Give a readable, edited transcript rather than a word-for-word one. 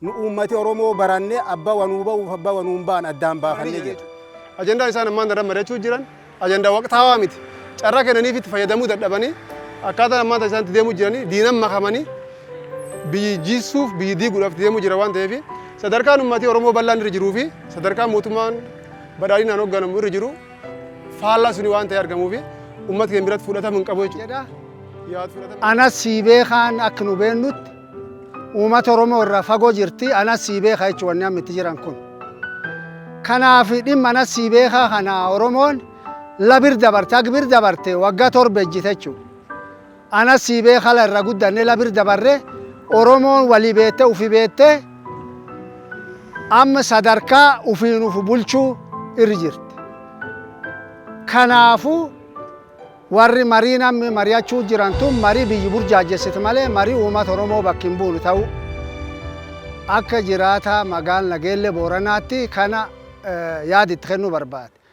Nu uummati Oromoo barannee abbaa wanuu ba'uuf abbaa wanuu hin ba'an addaan baafannee jirra. Ajandaan isaan ammaan irra mari'achuu jiran ajandaa waqtaawaa miti. Carraa kennaniif itti fayyadamuu dadhabanii akkaataan ammaan isaan itti deemuu jiranii diinan makamanii biyyi jiisuuf biyyi diiguudhaaf itti deemuu jira waan ta'eef, sadarkaan uummatii Oromoo bal'aan irra jiruu fi sadarkaan mootummaan badhaadhinaan hoogganamu irra jiru faallaa suni waan ta'e argamuu fi uummata keenya biratti fudhatama hin qabu jechuudha. Yaad fudhatama. Anas sii beekaan akka nu beennutti uummata Oromoo irraa fagoo jirti. Anas sii beekaa jechuun wanni amma itti jiran kun. Kanaaf dhimma anas sii beekaa kana Oromoon labir dabarte, agbir dabarte, waggaa 7 ejjite jechuudha. Anas sii beekaa la irra guddanne labir dabarre. Oromoon walii beette, ufi beette, amma sadarkaa ufiin ufu bulchuu irra jirti. Kanaafuu warri marii namni mari'achuu jiran tun marii biyyi burjaajessite malee marii uummata Oromoo bakki hin buunu ta'u akka jiraata magaal Nageellee Booranaatti kana yaada itti kennuu barbaade.